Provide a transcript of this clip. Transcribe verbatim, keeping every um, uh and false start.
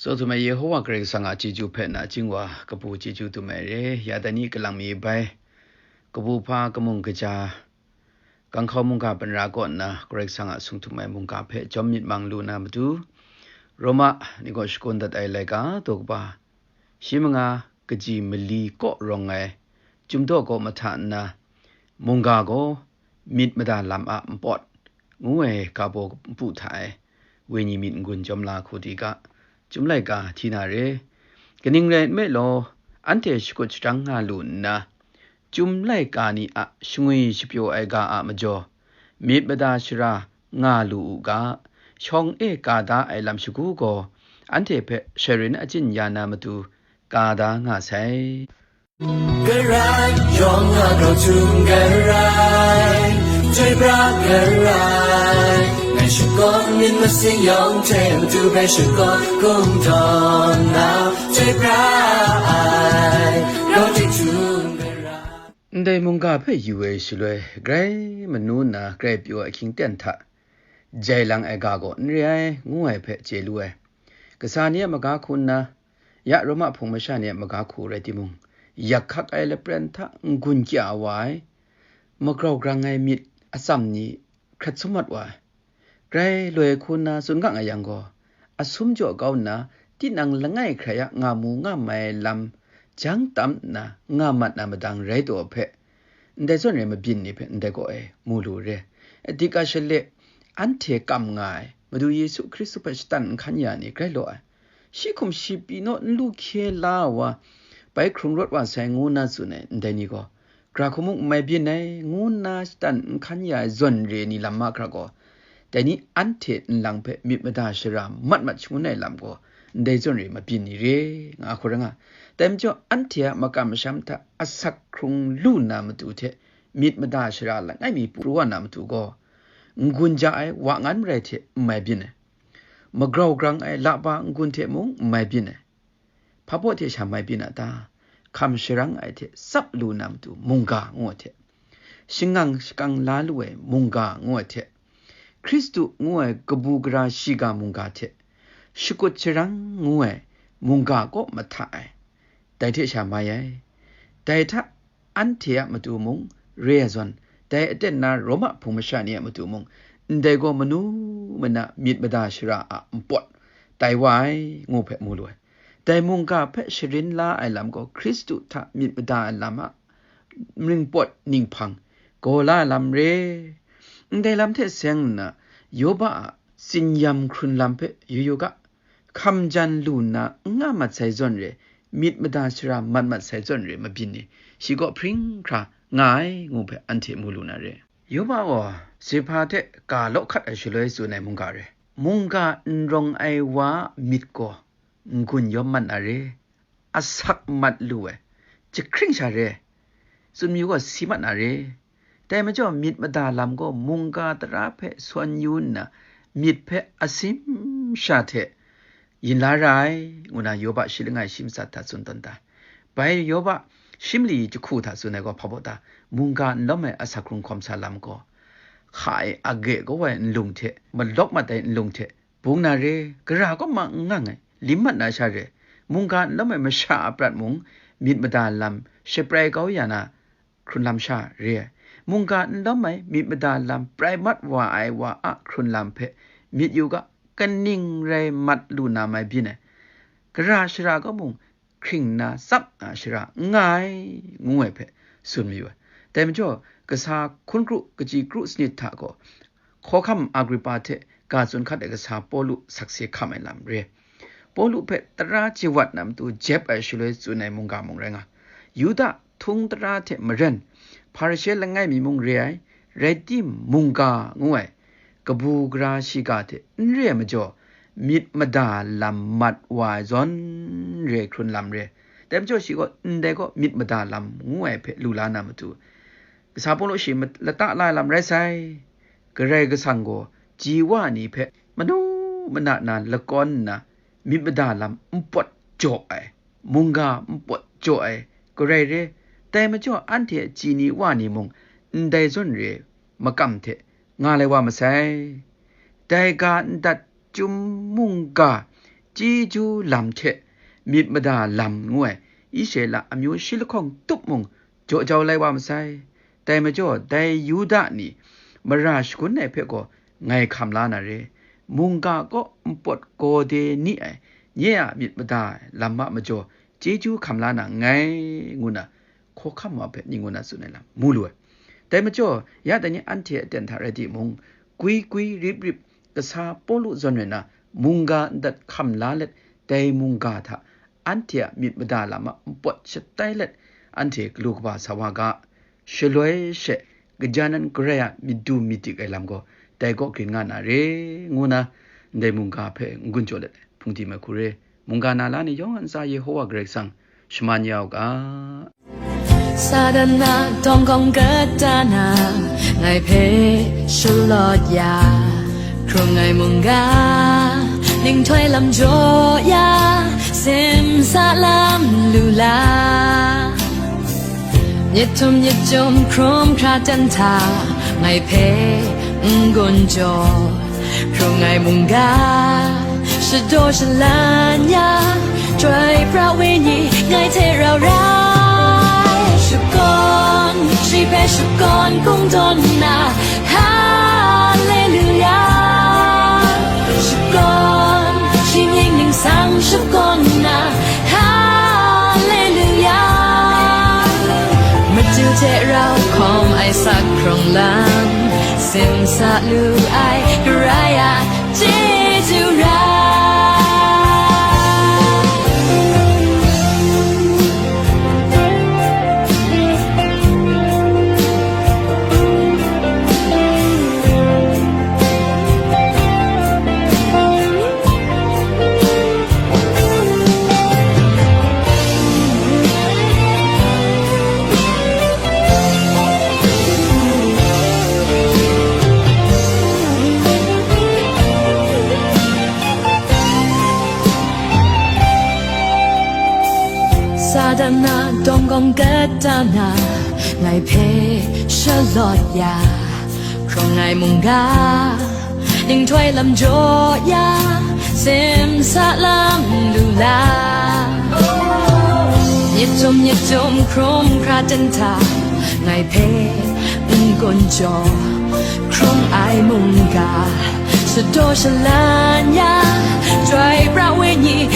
Tsawt htum ai Yehowa Karai Kasang a chyeju hpe nachying wa kabu chyeju dum ai re, ya dai ni kalang mi bai, kabu hpa kamung kaja, ganghkau mungga panra kaw nna Karai Kasang a sung htum ai mungga hpe jawm myit mang lu na matu, Roma ni gaw shakawn dat ai laika daw kaba shi manga kaji mali kaw rawng ai Chyum daw kaw mahta nna, mungga gaw myit mada lam a npawt ngu ai ga baw npu hta e, wenyi myit n-gun jawm la hku di ga, Chyum laika hti na re. Kaning rai nme law, anhte shakut sharang nga lu nna, Chyum laika ni a shangwi shapyaw ai ga a majaw, myit mada shara nga lu u ga, shawng e ka da ai lam shagu gaw, anhte hpe sharin achyin ya na matu ka da nga sai. Karai yawng a grau htum karai, chyoi pra karai, ngai shakawn myit masin yawng hte matu bai shakawn kungdawn na, chyoi pra ai, grau htum karai. Ndai mungga hpe yu ai shaloi, grai manu nna grai pyaw ai ahkying ten hta, jai lang ai ga gaw n re ai, ngu ai hpe chye lu ai. Kasa ni a maga hku nna, ya Roma hpung masha ni a maga hku rai timung, yak hkak ai lapren hta n-gun kya wa ai, magrau grang ai myit atsam ni hkrat sum mat wa ai. Grai loi hku nna tsun gang a yang gaw, asum jaw kau nna, tinang langai hkrai a nga mu nga mai lam jang tam nna nga mat na madang rai taw hpe, ndai zawn re mabyin ni hpe ndai kaw e mu lu re. Dik a shale, anhte kam nga ai Madu Yesu Hkristu hpe shatan n hkan ya ni grai law ai. Shi hkum shi pyi naw n lu hkye la wa, bai hkrung rawt wa sai ngu na tsun ai ndai ni gaw, gra hku mung n mai byin ai, ngu nna shatan n hkan ya ai zawn re ni lam mahkra gaw, dai ni anhte nlang hpe myit mada shara mat mat shangun ai lam gaw, ndai zawn re mabyin ni re, nga hku rai nga. Dai majaw, anhte a makam masham hta asak hkrung lu na matu hte myit mada shara langai mi pru wa na matu gaw, n-gun ja ai wa ngan marai hte n mai byin ai, magrau grang ai laba n-gun hte mung n mai byin ai. Hpa baw hte sha mai byin a ta? Hkam sharang ai hte tsap lu na matu mungga ngu ai hte, shangang shakang la lu ai mungga ngu ai hte, Hkristu ngu ai kabu gara shiga mungga hte, shakut sharang ngu ai mungga kaw mahta ai, dai hte sha mai ai. Dai hta anhte a matu mung re ai zawn, dai aten na Roma hpung masha ni a matu mung, ndai gaw manu mana myit mada shara a npawt tai wa ai, ngu hpe mu lu ai. Dai mungga hpe sharin la ai lam gaw Hkristu hta myit mada ai lam a ringpawt ninghpang gaw la ai lam re. Ndai lam hte seng nna, Yoba a tsinyam hkrun lam hpe yu yu ga, hkam jan lu nna n nga mat sai zawn re, myit mada shara mat mat sai zawn re mabyin ni, shi gaw hpring hkra nga ai, ngu hpe anhte mu lu na re. Yoba gaw Sehpa hte ga law hkat ai shaloi tsun ai mungga re. Mungga n rawng ai wa a myit gaw n-gun yawm mat na re, asak mat lu ai, jahkring sha re, tsun mayu gaw si mat na re. Dai majaw, myit mada lam gaw mungga tara hpe sawn yu nna, myit hpe asim sha hte yin la ra ai, ngu na Yoba shi langai shi matsat hta tsun tawn ta. Bai Yoba shi mali jahku hta tsun ai gaw hpa baw ta? Mungga n lawm ai asak hkrung hkawm sa lam gaw, hka e age kau ai nlung hte, malawk mat ai nlung hte, bung na re, gara kaw ma n ngang ai, lim mat na sha re, mungga n lawm ai masha a prat mung, myit mada lam shaprai kau ya na, hkrun lam sha re ai. Mungga n lawm ai myit mada lam prai mat wa ai wa a hkrun lam hpe myit yu ga, kaning rai mat lu na mai byin ai. Gara shara kaw mung, hkring nna tsap na shara n nga ai, ngu ai hpe tsun mayu ai. Dai majaw, kasa hkun kru kaji kru sanit hta gaw, Hkawhkam Agripa hte ga tsun hkat ai kasa Pawlu sakse hkam ai lam re. Pawlu hpe tara chye wat na matu jep ai shaloi tsun ai mungga mung rai nga, Yuda htung tara hte maren, Hparishe langai mi mung re ai, rai timung, mungga ngu ai kabu gara shiga hte n re ai majaw, myit mada lam mat wa ai zawn re hkrun lam re. Dai majaw, shi gaw ndai gaw myit mada lam ngu ai hpe lu la na matu, kasa Pawlu shi mat-, lata la ai lam rai sai. Karai Kasang gaw ji wa ni hpe manu mana na lakawn nna, myit mada lam npawt jaw ai, mungga npawt jaw ai, karai re. Dai majaw, anhte a ji ni wa ni mung ndai zawn re makam hte nga lai wa masai. Dai ga ndat Chyum mungga chyeju lam hte myit mada lam ngu ai Israela amyu shi lahkawng tup mung jaw jau lai wa masai. Dai majaw, dai Yuda ni mara shagun ai hpe gaw ngai hkam la na re, mungga kaw npawt gaw de ni ai, nye a myit mada ai lam a majaw chyeju hkam la na nngai, ngu na hkawhkam wa hpe ning ngu na tsun ai lam mu lu ai. Dai majaw, ya dai ni anhte a ten hta rai timung, gwi gwi rip rip kasa Pawlu zawn rai na, mungga ndat hkam la let, dai mungga hta anhte a myit mada lam a npawt shatai let, anhte galu kaba sa wa ga, shaloi she, gaja nan garai a myit du myit dik ai lam gaw, dai gaw grin nga na re, ngu na, ndai mungga hpe n-gun jaw let, hpungdim ai hku re, mungga na la ni yawng a ntsa Yehowa Karai Kasang shaman ya u ga. Satan a dawng kawng kata na, ngai hpe shalawt ya, hkrung ai mungga, ninghtoi lam jaw ya, simsa lam lu la. Myit htum myit jum hkrum hkra ten hta, ngai hpe n-gun jaw, hkrung ai mungga, shadaw shalan ya, Chyoi pra wenyi ngai hte rau rai. Shakawn, shi hpe shakawn kungdawn nna, Haleluya. Shakawn, shi mying ningsang shakawn nna, Haleluya. Madu hte rau hkawm ai sak hkrung lam, simsa lu ai Karai a chyeju rai. Satan a dawng kawng kata na, ngai hpe shalawt ya, hkrung ai mungga, ninghtoi lam jaw ya, simsa lam lu la. Myit htum myit jum hkrum hkra ten hta, ngai hpe n-gun jaw, hkrung ai mungga, shadaw shalan ya, Chyoi pra wenyi